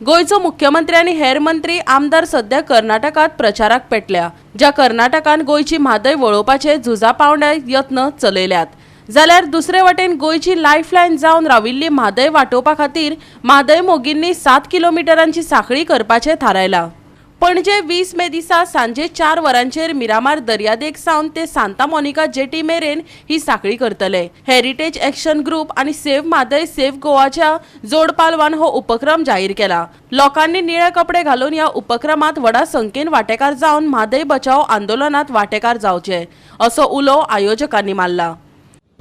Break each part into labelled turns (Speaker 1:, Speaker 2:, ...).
Speaker 1: गोंयचो मुख्यमंत्री आनी हेर मंत्री, आमदार सध्या कर्नाटकात प्रचाराक पेटल्या, ज्या कर्नाटकान गोंयची म्हादय वळोवपाचे झुजा पावंड्यार यत्न चलयल्यात, जाल्यार दुसरे वटेन गोंयची लायफलायन जावन राविल्ली म्हादय वाटोवपा खातीर म्हादय मोगींनी 7 किलोमिटरांची साखळी करपाचें थारायलां. पणजे 20 मे दिसा सांजे 4 वरांचेर मिरामार दर्यादेग सावन ते सांता मोनिका जेटी मेरेन ही साखळी करतले. हेरिटेज एक्शन ग्रुप आनी सेव्ह म्हादय सेव्ह गोवाच्या जोड पालवान हो उपक्रम जाहीर केला. लोकांनी निळे कपडे घालून ह्या उपक्रमात व्हडा संख्येन वांटेकार जावन म्हादय बचाव आंदोलनात वांटेकार जावचे, असो उलो आयोजकांनी मारला.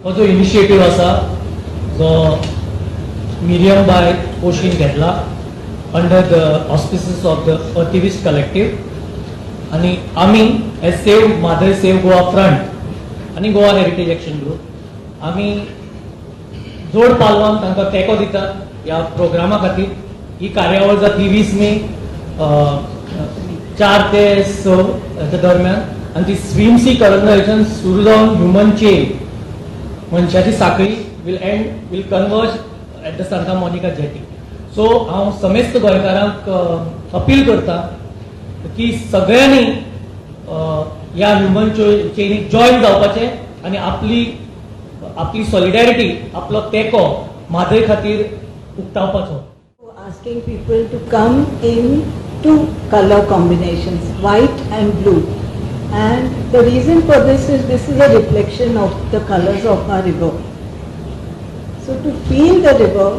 Speaker 2: हो जो इनिशिएटीव आसा, जो मिरियम बाय कोशीन घेतला under the auspices of the Artivist Collective आनी आमी as save Mhadei save Goa front आनी गोवा हेरिटेज एक्शन ग्रुप, आमी जोड पालवान तांकां तेंको दितात ह्या प्रोग्रामा खातीर. ही कार्यावळ जातली 20 मे 4 ते 6 हाच्या दरम्यान आनी ती स्विमसी करंजाच्यान सुरू जावन ह्युमन चेन, मनशाची साखळी, will end, will converge at the Santa Monica jetty. So हांव समेस्त गोंयकारांक अपील करता की सगळ्यांनी ह्या ह्युमन चेनीक जॉयन जावपाचें आनी आपली आपली सॉलिडॅरिटी, आपलो तेंको म्हादय खातीर उक्तावपाचो.
Speaker 3: Asking people to come in two color combinations, white and blue. And the reason for this is, this is a reflection of the colors of our river. So to feel the river,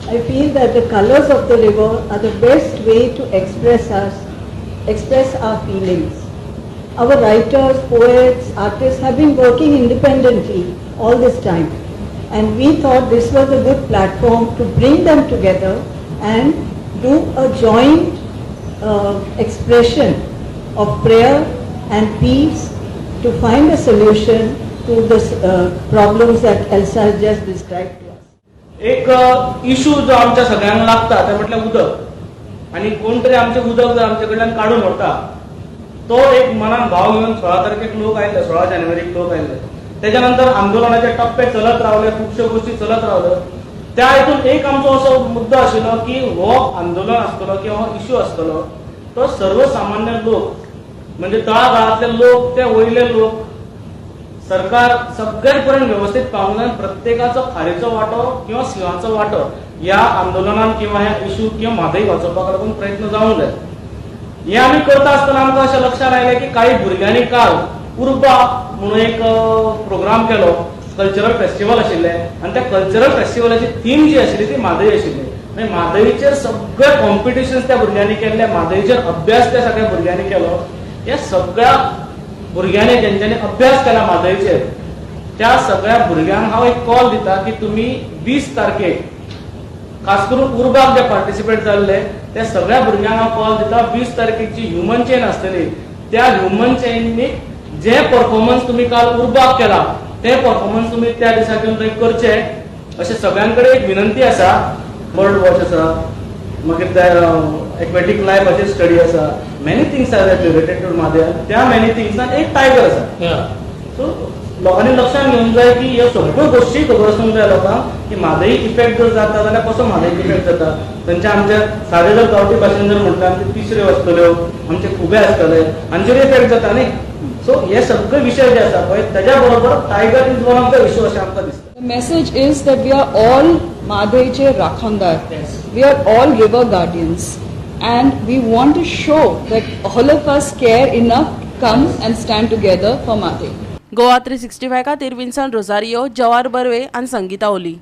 Speaker 3: I feel that the colors of the river are the best way to express us, express our feelings. Our writers, poets, artists have been working independently all this time. And we thought this was a good platform to bring them together and do a joint expression of prayer and peace to find a solution to the problems that Elsa has just described to us.
Speaker 4: एक issue जो आमच्या सगळ्यांक लागता ते म्हटल्यार उदक. आनी कोण तरी आमचें उदक जर आमचे कडल्यान काडून व्हरता, तो एक मनान भाव घेवन 16 तारखेक लोक आयले, 16 जानेवारीक लोक आयले. तेच्या नंतर आंदोलनाचे टप्पे चलत रावले, खुबश्यो गोश्टी चलत रावल्यो. त्या हितून एक आमचो असो मुद्दो आशिल्लो की हो आंदोलन आसतलो किंवा हो इशू आसतलो, तो सर्वसामान्य लोक, म्हणजे तळागाळांतले लोक, ते वयले लोक, सरकार, सगळ्यां पर्यंत व्यवस्थीत पावूंक जाय. प्रत्येकाचो खारीचो वांटो किंवा सिंहाचो वांटो ह्या आंदोलनान किंवा ह्या इशू किंवा म्हादय वाचोवपाक लागून प्रयत्न जावंक जाय. हे आमी करता आसतना आमकां अशें लक्षात आयलें की काही भुरग्यांनी काल उर्बा म्हणून एक प्रोग्राम केलो. कल्चरल फेस्टिवल आशिल्लें आनी त्या कल्चरल फेस्टिवलाची थीम जी आशिल्ली ती म्हादय आशिल्ली. मागीर म्हादयचेर सगळे कॉम्पिटिशन्स त्या भुरग्यांनी केल्ले, म्हादयचेर अभ्यास त्या सगळ्या भुरग्यांनी केलो. ह्या सगळ्या भुरग्यांनी, जेंच्यांनी अभ्यास केला म्हादयचेर, त्या सगळ्या भुरग्यांक हांव एक कॉल दिता की तुमी 20 तारखेक, खास करून उर्बाक जे पार्टिसिपेट जाल्ले त्या सगळ्या भुरग्यांक हांव कॉल दिता, 20 तारखेची ह्युमन चेन आसतली, त्या ह्युमन चेनीक जे परफॉर्मन्स तुमी काल उर्बाक केला, ते परफॉर्मन्स तुमी त्या दिसा घेवन थंय करचे, अशें सगळ्यां कडेन एक विनंती आसा. बर्ड वॉच आसा, मागीर एक्वेटीक लायफाचेर स्टडी आसा. Many things are related to Mhadei. त्या मॅनी थिंग्सान एक टायगर आसा. सो लोकांनी लक्षात घेवंक जाय की ह्यो सगळ्यो गोश्टी खबर आसूंक जाय लोकांक की म्हादई इफेक्ट जर जाता जाल्यार कसो म्हादई इफेक्ट जाता. थंयच्या आमच्या सादे जर गांवठी भाशेन जर म्हटल्यार, आमचे तिसऱ्यो आसतल्यो, आमचे खुबे आसतले, हांचेर इफेक्ट जाता न्ही. सो हे सगळे विशय जे आसा पळय, तेज्या बरोबर tiger is one of the issue अशें आमकां दिसता.
Speaker 5: The message is that we are all म्हादयचे राखणदार. We are all river guardians. And we want to show that all of us care enough to come and stand together for Mhadei.
Speaker 1: Goa 365 खातीर Vinson Rosario, जवार बर्वे आनी संगीता ओली.